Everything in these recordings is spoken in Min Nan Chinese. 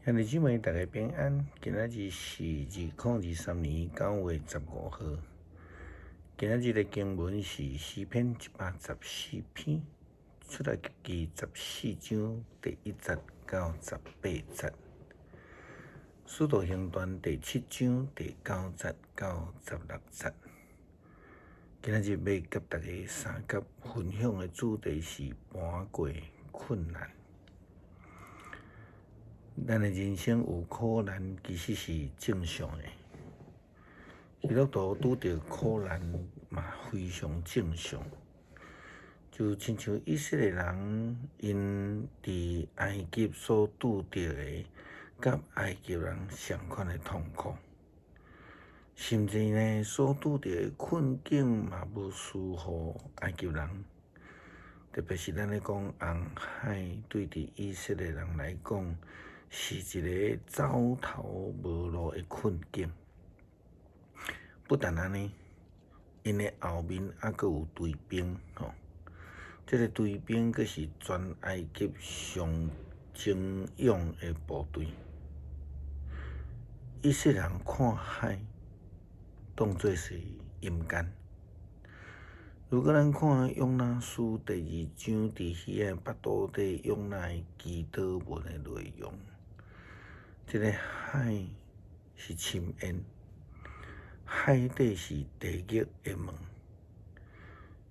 兄弟姊妹，大家平安。今仔日是2023年9月15號。今仔日的經文是詩篇114篇，出埃及記14章第1節到18節，使徒行傳第7章第9節到16節。今仔日欲佮大家相佮分享的主題是跋過困難。咱的人生有苦難，其實是正常的。基督徒拄著苦難嘛，非常正常。就親像以色列人𪜶佇埃及所拄著的，佮埃及人相仝的痛苦，甚至呢所拄著的困境嘛，無輸予埃及人。特別是咱咧講紅海，對佇以色列人來講，是一個走投無路的困境。不但按呢，𪜶的後面猶閣有追兵吼，這个追兵閣是全埃及上精勇的部隊。以色列人看海，當做是陰間。如果咱看約拿書第二章，佇魚仔腹肚底約拿的祈禱文的內容，這个海是深淵，海底是地獄的門。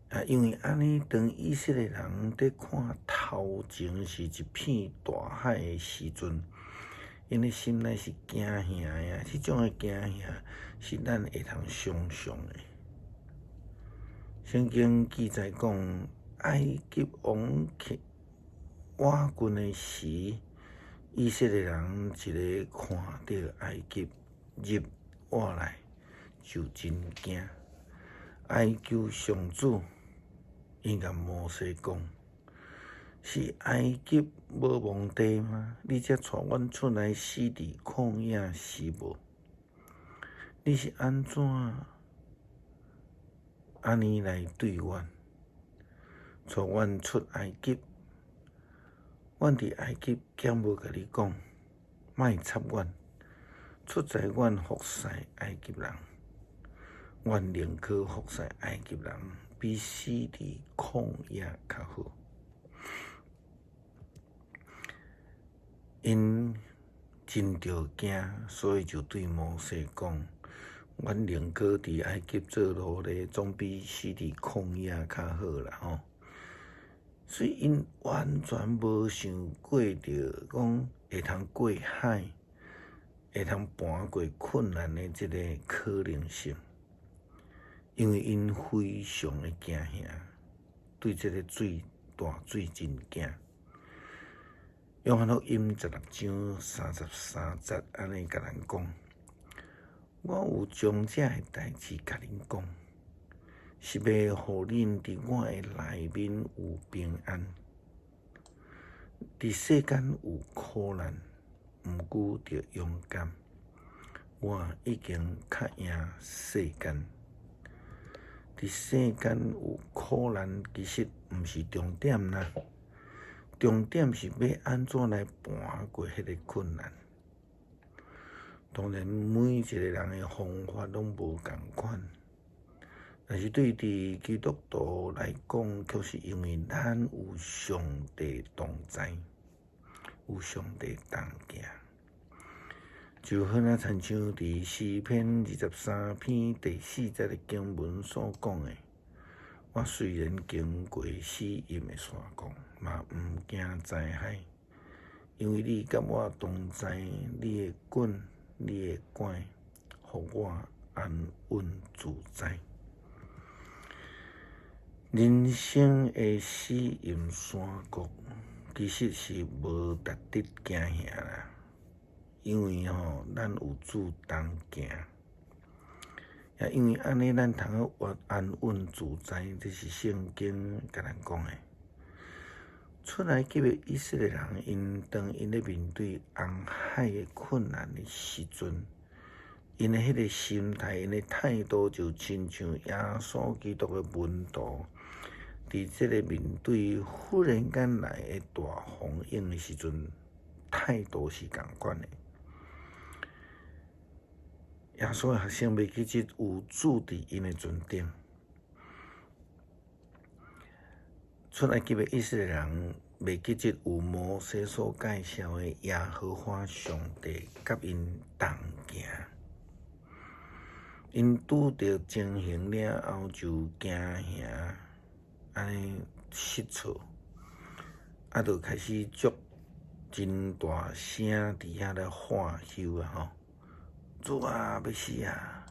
啊，因為按呢，當以色列人佇看頭前是一片大海的時陣，𪜶的心內是驚嚇的啊！這種的驚嚇是咱會通想像的。聖經記載講，埃及王去倚近的時，以色列人一个看著埃及入倚來，就真驚，哀求上主。𪜶共摩西講：是埃及無墓地嗎？你才帶阮出來死佇曠野是無？你是按怎按呢來對阮？帶阮出埃及，阮佇埃及敢無共你講，莫插阮，出在阮服侍埃及人，阮寧可服侍埃及人，比死佇曠野較好。𪜶真著驚，所以就對摩西講：阮寧可佇埃及做奴隸，總比死佇曠野較好啦吼。所以𪜶完全無想過著講會通過海，會通跋過困難的這個可能性，因為𪜶非常的驚嚇，對這个水大水真驚。約翰福音16章33節按呢共咱講：我有將這个代誌共恁講，是欲予恁佇我的內面有平安。佇世間有苦難，毋過著勇敢。我已經較贏世間。佇世間有苦難，其實毋是重點啦，重點是欲按怎來跋過彼个困難。當然，每一個人的方法攏無仝款，但是對佇基督徒來講，卻是因為咱有上帝同在，有上帝同行。就好若親像佇詩篇23篇第4節的經文所講的：我雖然經過死蔭的山谷，嘛毋驚災害，因為你佮我同在，你的棍，你的拐，予我安穩自在。人生的死蔭山谷，其實是無值得驚嚇啦，因為吼，咱有主同行，也因為按呢，咱通好活安穩自在，這是聖經共咱講的。出埃及的以色列人，𪜶當𪜶咧面對紅海的困難的時陣，𪜶的彼个心態、𪜶的態度，就親像耶穌基督的門徒，佇這个面對忽然間來的大風湧的時陣，態度是仝款的。耶穌的學生袂記得有主佇𪜶的船頂。出埃及的以色列人袂記得有摩西所介紹的耶和華上帝佮𪜶同行。𪜶拄著情形了後就驚嚇，按呢失措，就開始足真大聲佇遐咧喊休啊吼！主啊，欲死啊！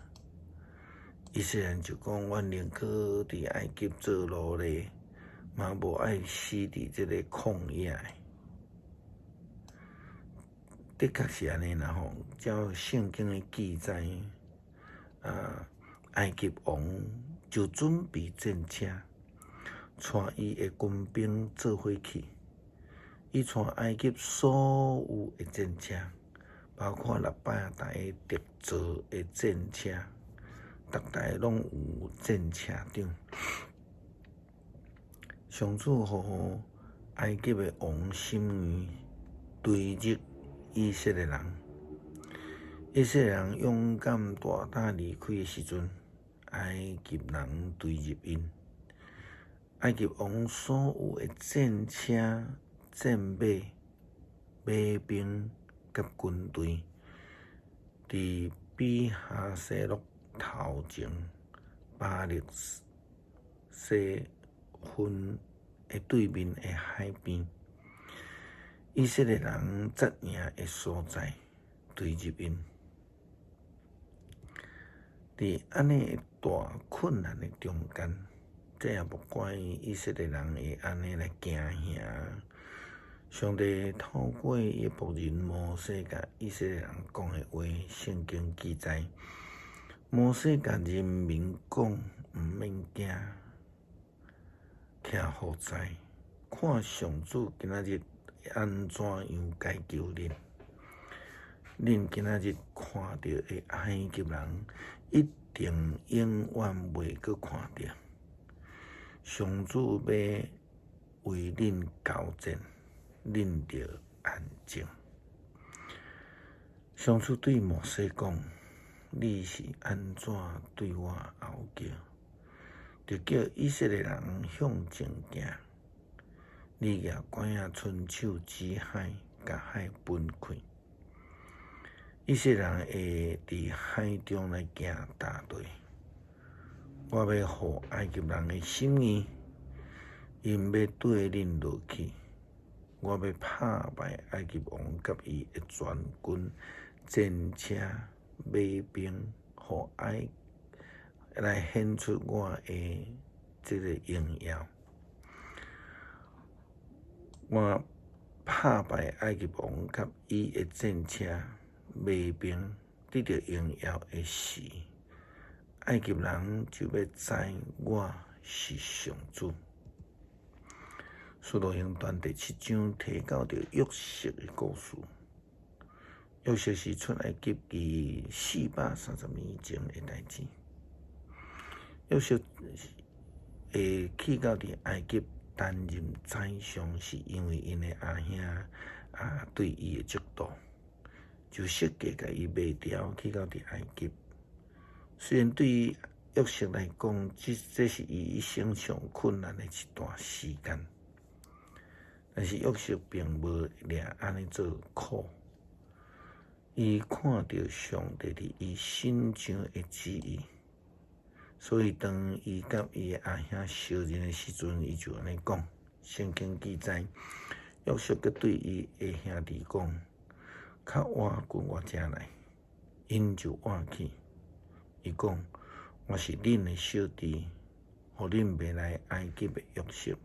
以色列人就講：阮寧可佇埃及做奴隸，嘛無愛死佇這個曠野。的確是按呢啦吼，照聖經的記載，埃及王就準備戰車，帶伊的軍兵做伙去，伊帶埃及所有的戰車，包括600台特造的戰車，逐台攏有戰車長。上主予埃及的王心硬，追入以色列人。以色列人勇敢大膽離開的時陣，埃及人追入𪜶。埃及王所有的戰車、戰馬、馬兵佮軍隊，佇比哈希洛頭前，巴力西芬的對面的海邊，以色列人紮營的所在，追入𪜶。佇按呢大困難的中間，這也無怪以色列人會按呢來驚嚇。上帝透過伊的僕人摩西，共以色列人講的話，聖經記載，摩西共人民講：毋免驚，徛好在，看上主今仔日按怎樣解救恁。恁今仔日看著的埃及人，一定永遠袂閣看著。上主欲為恁交戰，恁著安靜。上主對摩西講：你是按怎對我吼叫，就叫以色列人向前行。你舉拐仔伸手指海，共海分開。以色列人會佇海中來行踏地。我欲予埃及人的心硬，𪜶欲綴恁落去。我欲拍敗埃及王佮伊的全軍、戰車、馬兵，予埃來顯出我的這個榮耀。我拍敗埃及王佮伊的戰車、馬兵，得著榮耀的時，埃及人就欲知我是上主。使徒行傳第七章提到著約瑟的故事。約瑟是出埃及記430年前的代誌。約瑟會去到佇埃及擔任宰相，是因為𪜶的阿兄對伊的嫉妒，就設計共伊賣掉去到佇埃及。雖然對於約瑟來講，這是伊一生上困難的一段時間，但是約瑟並無掠按呢做苦。伊看著上帝佇伊身上的旨意，所以當伊佮伊的阿兄相認的時陣，伊就按呢講。聖經記載，約瑟閣對伊的兄弟講：較晚近我遮來，𪜶就倚去。伊講：我是恁的小弟，予恁賣來埃及的約瑟。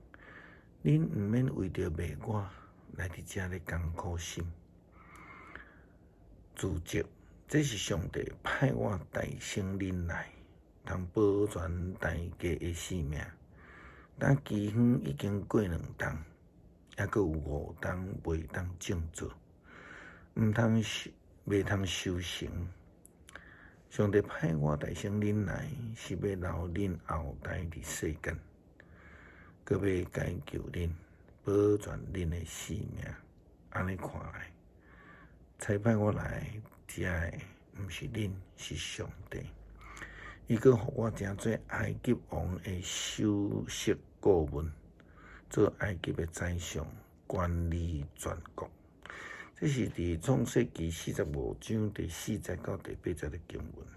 恁毋免為著賣我來佇遮咧艱苦心。自責，這是上帝派我代先恁來，通保全大家的性命。但饑荒已經過兩冬，猶閣有五冬袂當種作，毋通收，袂通收成。上帝派我代先恁來，是欲留恁後代佇世間，閣欲解救恁，保全恁的性命。按呢看來。差派我來遮的，毋是恁，是上帝。伊閣予我成做埃及王的首席顧問，做埃及的宰相，管理全國。這是佇創世記45章第4節到第8節的經文。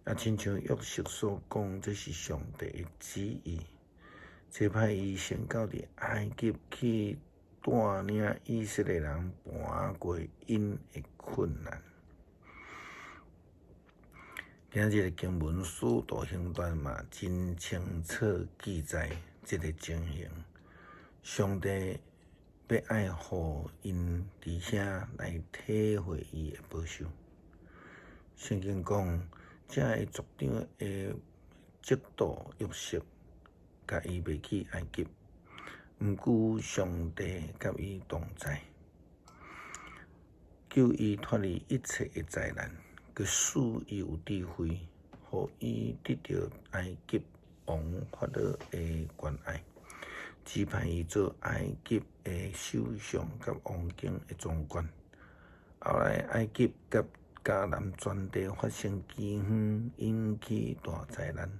啊，親像約瑟所講，這是上帝的旨意，差派伊先到佇埃及去帶領以色列人跋過𪜶的困難。今日的經文《使徒行傳》嘛，真清楚記載這个情形。上帝欲愛予𪜶佇遐來體會伊的保守。聖經講，遮个族長會嫉妒約瑟，共伊賣去埃及。毋過上帝佮伊同在，救伊脫離一切的災難，閣賜伊有智慧，予伊得著埃及王法老的關愛，指派伊做埃及的首相佮王宮的總管。後來埃及佮迦南全地發生饑荒，引起大災難，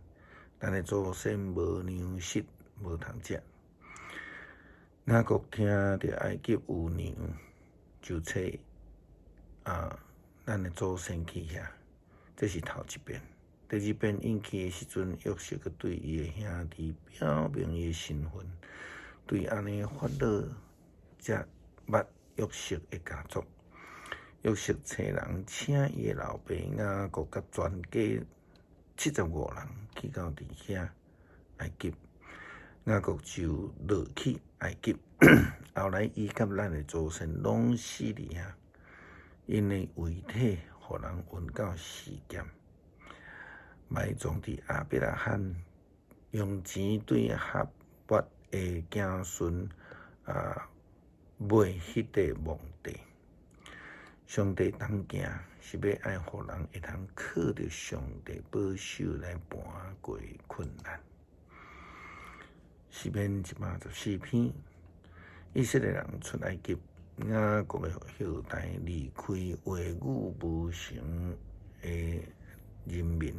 咱的祖先無糧食，無通食。雅各聽著埃及有糧，就差啊，咱的祖先去遐。這是頭一遍。第二遍𪜶去的時陣，約瑟閣對伊的兄弟表明伊的身份，對按呢法老才捌約瑟的家族。約瑟差人請伊的老爸雅各佮全家75人去到佇遐埃及。雅各就落去埃及，後來伊佮咱的祖先攏死佇遐，𪜶的遺體予人運到示劍，埋葬佇亞伯拉罕用錢對哈抹的子孫啊買彼塊墓地。上帝同行是欲愛予人會通靠著上帝保守來跋過困難。詩篇114篇，以色列人出埃及，雅各的後代離開話語無成的人民。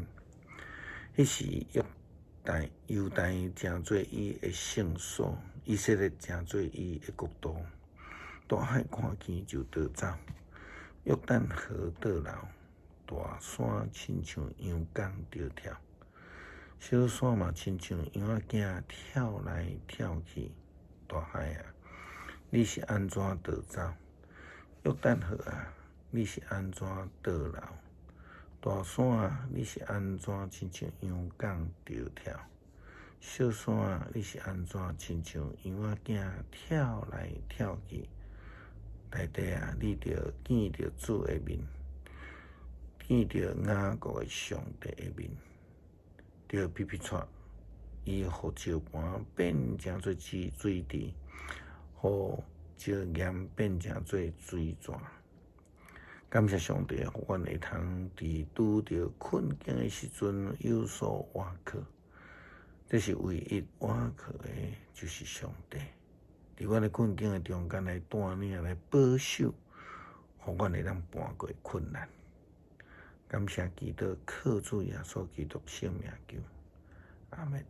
彼時約大猶大成做伊的聖所，以色列成做伊的國度。大海看見就逃走，約旦河倒流，大山親像羊仝著跳，小山嘛親像羊仔囝跳來跳去。大海啊，你是按怎逃走？約旦河啊，你是按怎倒流？大山啊，你是按怎親像羊仝著跳？小山啊，你是按怎親像羊仔囝跳來跳去？大地啊，你著見著主的面，見著雅各的上帝的面，著皮皮掣，伊予石盤變成做水池，予石岩變成做水泉。感謝上帝，予阮會通佇拄著困境的時陣有所倚靠。這是唯一倚靠的，就是上帝。佇阮的困境的中間來帶領、來保守，予阮會當跋過困難。感謝基督，靠主耶穌基督聖名求，阿門。